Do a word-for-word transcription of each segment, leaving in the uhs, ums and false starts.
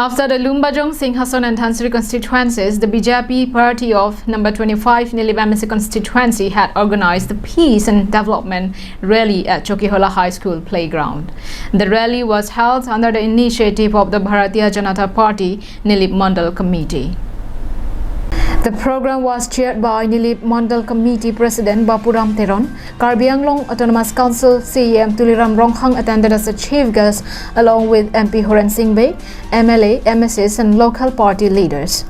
After the Lumbajong, Singhason and Dhansiri constituencies, the B J P party of number twenty-five Nilip M A C constituency had organized the peace and development rally at Chokihola High School playground. The rally was held under the initiative of the Bharatiya Janata Party Nilip Mandal Committee. The program was chaired by Nilip Mandal Committee President Bapuram Teron. Karbi Anglong Autonomous Council C E M Tuliram Ronghang attended as a chief guest along with M P Horen Sing Bey, M L A, M S As and local party leaders.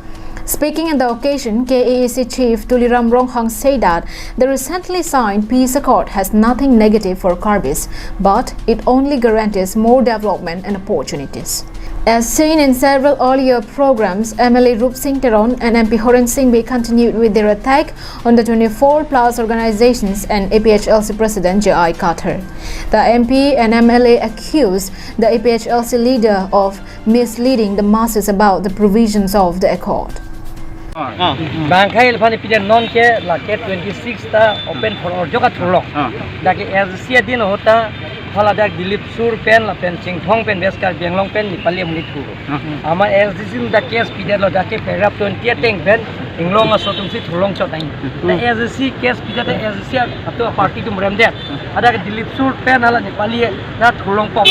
Speaking on the occasion, K A A C Chief Tuliram Ronghang said that the recently signed peace accord has nothing negative for Karbis, but it only guarantees more development and opportunities. As seen in several earlier programs, M L A Rup Sing Teron and M P Horen Sing Bey continued with their attack on the twenty-four plus organizations and A P H L C President J I Kathar. The M P and M L A accused the A P H L C leader of misleading the masses about the provisions of the accord. Bang khai el phani pide non ke lake twenty-six ta open for all joka thurlong. Ah. Dak ke S D C adin ahut ta hala dak Dilip Sur pen lapen Chinthong pen West Karbi Anglong pen Nepali amonit thur. Ah. Amat S D C dak case pidetlo, dak ke paragraph twenty ateng pen inglong aso atumsi thurlong chot ai. Hmm. Ta S D C case pidet ta S D C atum party atum remdet. Hadak Dilip Sur pen hala Nepali ta thurlong pok.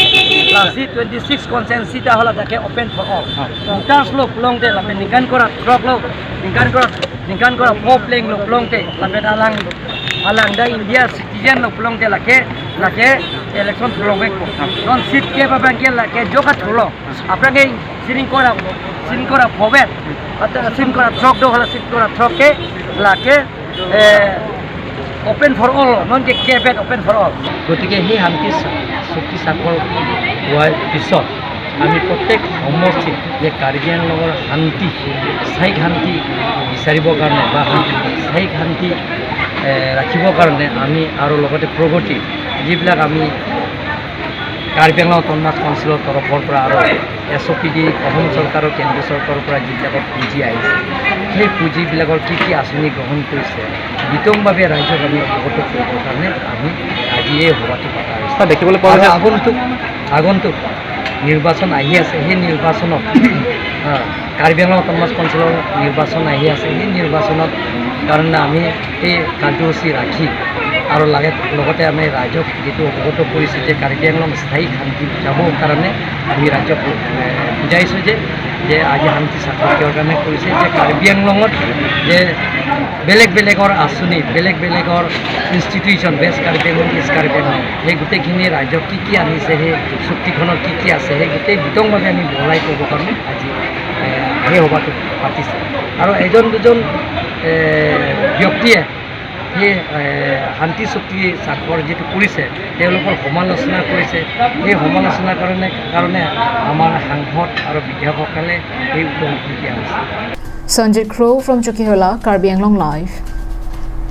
Lasi twenty-six constituency ta hala dak ke open for all. Ah. Voters lo pulote lapen ningkan kora throk lo, ningkan kora, ningkan kora pho pleng lo pulote lapen alang, alang dak India citizen lo pulote lake, lake election thurlong vekpo. Non seat kep abang ke lake joka thurlong. Aphrang ke sini kora, sini kora pho vet. Ata sini kora throk do, hala sini kora throk ke lake, eh, open for all, non ke kep vet, open for all. গতিকে সেই শান্তি চা-, চুক্তি স্বাক্ষৰ হোৱাৰ পিছত আমি প্ৰত্যেক সমষ্টিত যে কাৰ্বি আংলঙৰ শান্তি, স্থায়িক শান্তি বিচাৰিবৰ কাৰণে বা শান্তি, স্থায়িক শান্তি, এ, ৰাখিবৰ কাৰণে আমি আৰু লগতে প্ৰগতি যিবিলাক আমি কাৰ্বি আংলং অট'নমাছ কাউন্সিলৰ তৰফৰ পৰা আৰু এছ অ' পি ডি অসম চৰকাৰৰ কেন্দ্ৰীয় চৰকাৰৰ পৰা যিবিলাকৰ পুঁজি আহিছে, সেই পুঁজিবিলাকৰ কি কি আঁচনি গ্ৰহণ কৰিছে, বিতংভাৱে ৰাইজক আমি অৱগত কৰিবৰ কাৰণে আমি আজি এই সভাটো পতা হৈছে। ছাৰ, দেখিবলৈ পোৱা আৰু গৈছে আগন্তুক, আগন্তুক নিৰ্বাচন আহি আছে, সেই নিৰ্বাচনত, আহ, কাৰ্বি আংলং অট'নমাছ কাউন্সিলৰ নিৰ্বাচন আহি আছে, সেই নিৰ্বাচনত কাৰণে আমি এই কাৰ্যসূচী ৰাখি আৰু লাগে, লগতে আমি ৰাইজক যিটো অৱগত কৰিছোঁ যে কাৰ্বি আংলং স্থায়ী শান্তি যাবৰ কাৰণে আমি ৰাইজক, এ, বুজাইছোঁ যে, যে আজি শান্তি স্বাক্ষৰ কিহৰ কাৰণে কৰিছে, যে কাৰ্বি আংলঙত যে বেলেগ বেলেগৰ আঁচনি, বেলেগ বেলেগৰ ইনষ্টিটিউশ্যন, ৱেষ্ট কাৰ্বি আংলং, ইষ্ট কাৰ্বি আংলং, সেই গোটেইখিনি ৰাইজক কি কি আনিছে, সেই চুক্তিখনত কি কি আছে, সেই গোটেই বিতংভাৱে আমি বহলাই ক'বৰ কাৰণে আজি, এ, সেই সভাটো পাতিছে। আৰু এজন দুজন, এ, ব্যক্তিয়ে সেই, এ, শান্তি চুক্তি স্বাক্ষৰ যিটো কৰিছে, তেওঁলোকৰ সমালোচনা কৰিছে। সেই সমালোচনাৰ কাৰণে, কাৰণে আমাৰ সাংসদ আৰু বিধায়কসকলে এই উত্তৰ দিয়া হৈছে। Sanjit Kro from Chokihola, Karbi Anglong Live.